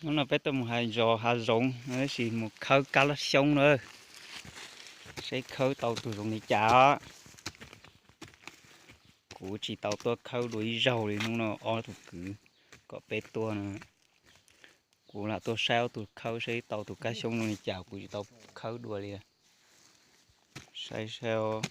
Hnub no peb tuaj mus hav zoov, hav zoov no tab sis mus khawb kab lab xyoob na, saib khawb tau tus zoo li cas os. Kuv tsis tau tuaj khawb dua ib zaug li, hnub no ob tug kwv kom peb tuaj no, kuv lam tuaj saib ob tug khawb saib tau tus kab xyoob zoo li cas, kuv tsis tau khawb dua li. Saib saib,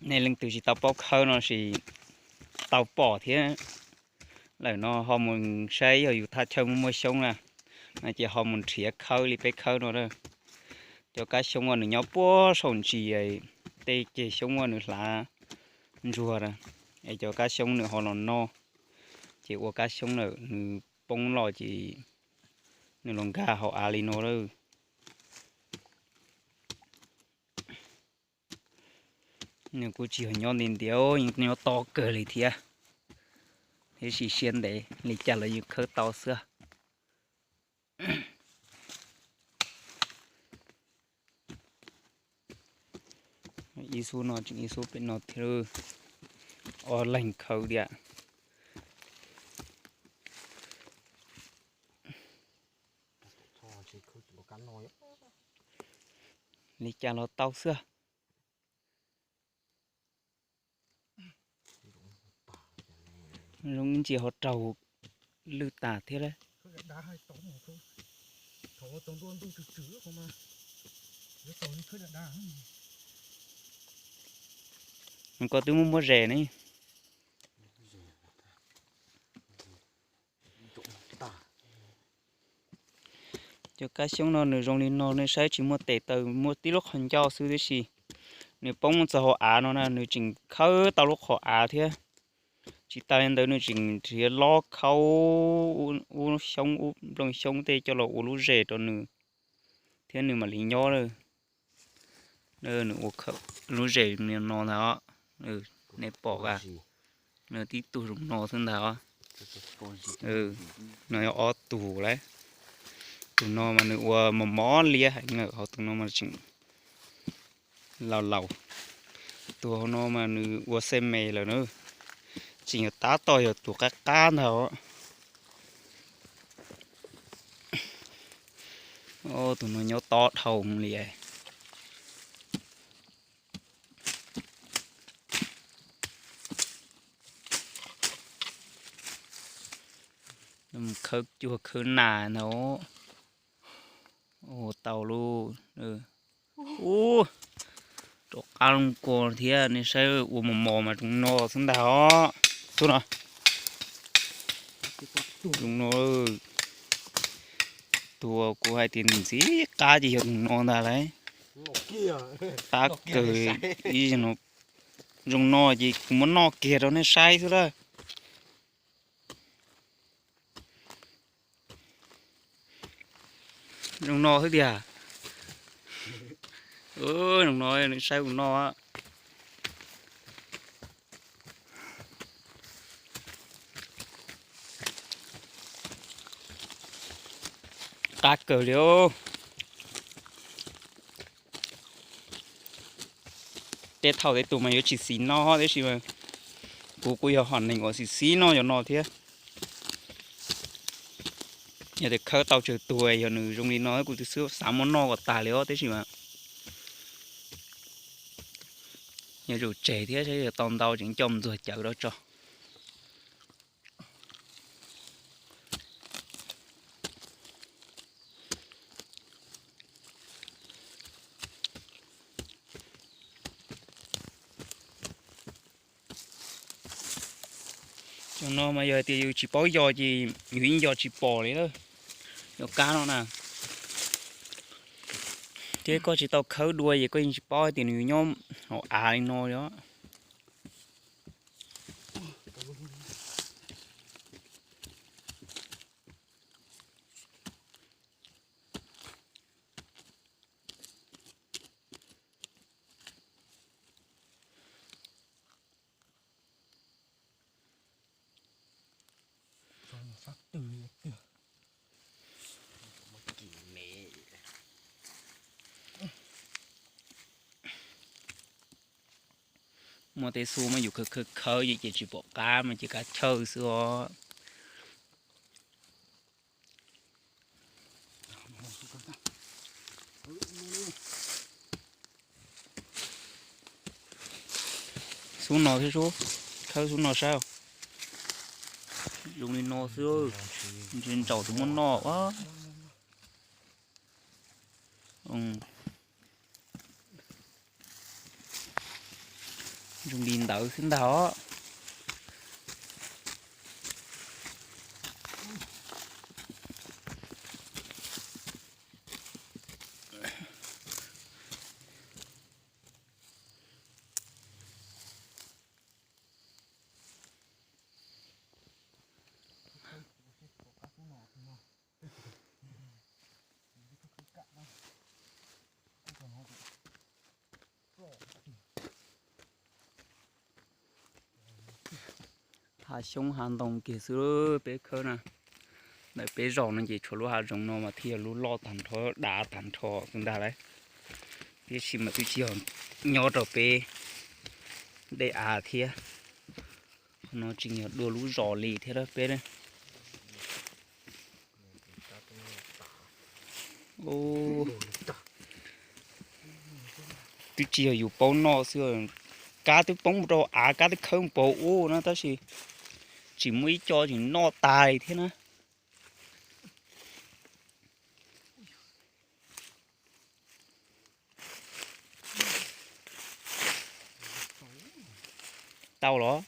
nej leej twg tsis tau paub khawb no sis tau pom thiab lawm no ho mus saib, yog yus thaj chaw muaj muaj xyoob na, no ces ho mus nrhiav khawb li peb khawb no na. Cov kab xyoob uas nws nyob puag saum ntsis tej ceg xyoob uas nws hlav ntsuag na, es cov kab xyoob nws ho los noj, ces ua kab xyoob na nws poob los ces nws los nkag hauv av li no lawm. Nws kuj tsis yog nyob nti ntiav, nyob tob kawg li thiab, tiam sis siab ntev li cas los yeej khawb tau xwb. Ib xub no tseem ib xub pem no thiab, ob leeg khawb tiag. Li cas los tau xwb. Zoo ib ntsis ho raug lwj tas thiab lauj. Koj twb muab muab zes ne. Cov kab xyoob no nws zoo li no, nej saib tsis muaj tes taw, muaj tib lub qhov ncauj xwb, tiam sis nws poob txog hauv av no na, nws tseem khawb tau lub qhov av thiab. Tsis tas li ntawd nws tseem nrhiav lob khaub ub xyoob ub nplooj xyoob tej coj los ua lub zes rau nws, thiab nws mam li nyob lawm. Nws ua lub zes li no ntag os. Nej pom as, nws tib tug zoo no xwb ntag os. No yog ob tug lauj. Tus no mas nws ua mos mos liab heev lawm, ho tus no mas tseem laus laus. Tus hauv no mas nws ua xe me lawm na, tseem yog tab tom yog tus qab qab ntag os. Tus no nyob tob dhau li. Khawb cuag khawb nas ntag. Ua tau lauj. Ub, rov qab loo kua thiab, nej saib ua mos mos mas zoo no xwb ntag os. Xub no, zoo no. Tus kuv hais tias ntxim qab ces yog tus no ntag lauj. Qab kawg, ib zaug no zoo no ces kuv muab noj kiag rau nej saib xwb lauj. Zoo no xwb tiag. Zoo no, nej saib ua no. Qab kawg li. Tej thaum tej tus mas yuav tsis xis noj tiam sis mas kuv kuj yog hom neeg uas xis xis noj cov no thiab. Yog tias khawb tau tsawg tus, yog nws zoo li no kuv twb xav muab noj kom tas li os, tiam sis mas yog zaum tseg thiab saib yog tau ntau tseem coj mus ntxuag cawv rau tso. Cov no mas yog hais tias yus tsis paub yos ces yus yeej yos tsis pom li lawm. Yog kab no na, thiab koj tsis tau khawb dua ces koj yeej tsis paub hais tias nws nyob hauv av li no li os. Muaj tej xub mas yus khawb khawb khawb ces tsis pom qab mas ces kav chawj xwb os. Xub no thiab sub, khawb xub no saib. Zoo li no xwb, ntsis ntsaum tus muaj noj. Zoo li ntawd xwb ntag os. Hav xyoob hav ntoo kiag xwb peb khawb na. Ntawm peb zos no ces tshuav lub hav zoov no mas thiaj lub loj tag nrho, dav tag nrho xwb ntag lauj. Tiam sis mas twb tsis yog nyob rau peb dej av thiab, no tsis yog dua lub zos li thiab peb. Twb tsis yog yus paub noj xwb, kab twb poob mus rau av, kab twb khawb mus pov ub na tab sis tsis muaj ib co tsis noj tas li thiab na. Tau los?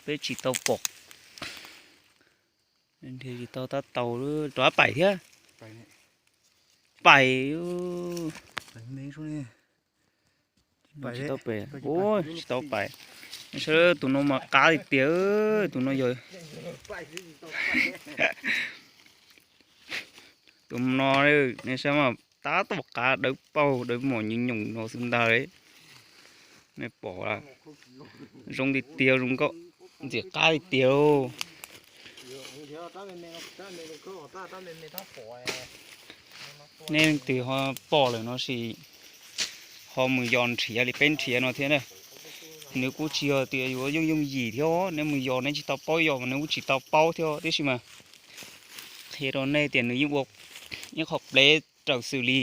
Peb tsis tau pom. Nrhiav tsis tau tab tau rov qab pais thiab. Pais. Tsis tau pais. Ua tsis tau pais. Saib tus no mas qab tiag tiag, tus no yog tus no, nej saib mas tab tom qab dawb paug dawb mos nyoos nyoos no xwb ntag li. Nej pom zoo tiag tiag, zoo nkauj ntxim qab tiag tiag lauj. Nej leej twg ho pom lawm no sis ho mus yos nrhiav li peb nrhiav no thiab na. Nws kuj tsis yog tias yuav yooj yooj yim thiab, nej mus yos nej tsis tau paub yos mas nws kuj tsis tau paub thiab, tiam sis mas qhia rau nej tias nws yeej ua ib qho pleb raws xws li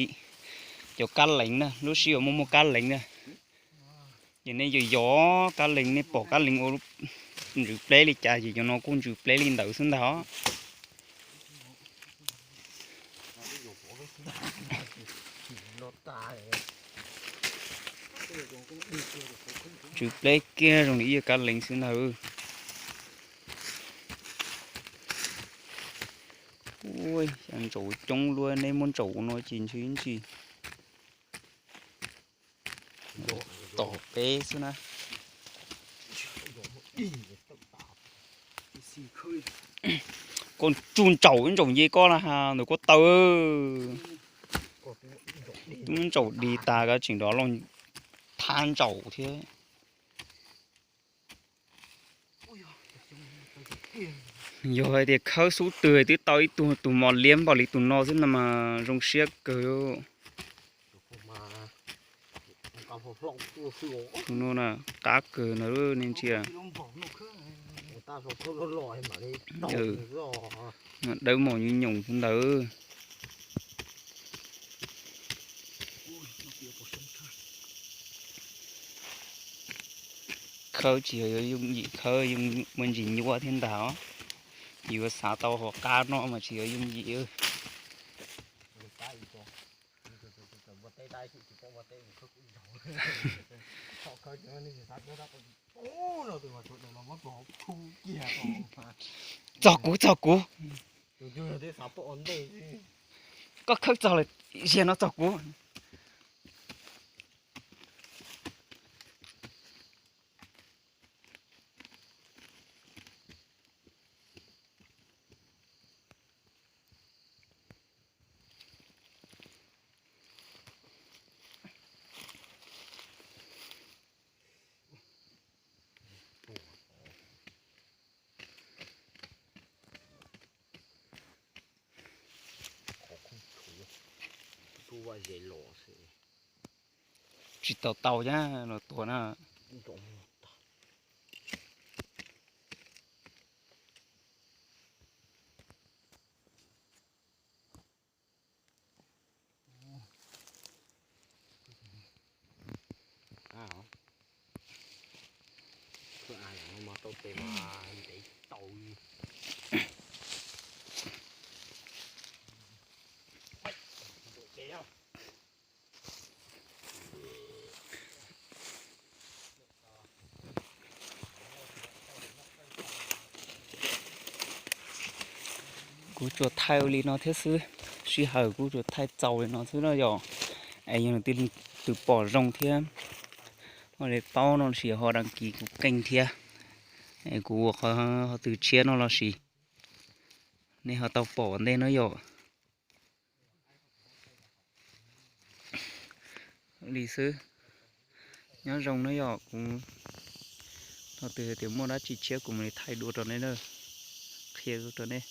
cov kab leev na, lub sij hawm muaj muaj kab leev na. Ces nej yos yos kab leev, nej pom kab leev ua ntsws pleb li cas ces cov no kuj ntsws pleb li ntawd xwb ntag os. Ntsws pleb kiag zoo li ib yam kab leev xwb ntag. Ua, xya ntsaum coob luaj, nej muab ntsaum no ces ntshe ib ntsis tom peb xwb na. Koj tsuj ntsaum ib ntsaum nce koj na ha ntawm koj taw. Tub ntsaum di tas koj tseem rov los thab ntsaum thiab. Yog hais tias khawb xub twg twb tau ib tug tus mos liab npaum li tus no xwb no mas zoo siab kawg. Tus no na qab kawg ntag nej ntsia. Dawb mos nyoos nyoos xwb ntawd. Khawb tsis yog yooj yim, khawb muaj ntsis nyuaj thiab ntag os. Yuav xav tau hauv qab no mas tsis yog yooj yim. Txog kuv, txog kuv. Koj khawb txog lawm, ziag no txog kuv. Qhov kub txhuv, tub vaj zes los xwb. tsis tau tau thiab los tuag na. Kuv tsuas thaij ua li no thiab xwb, sij hawm kuv tsuas thaij txaus li no xwb na yom. Es yog leej twg pom zoo thiab, ho li paub no sis ho đăng ký kuv kênh thiab, es kuv ua qhov twg tshiab no los sis nej ho tau pom ua ntej no yom. Li xwb, nyob zoo na yom. Kuv thaum twg hais tias muaj dab tsi tshiab kuv mam li thaij dua rau nej, qhia rau nej.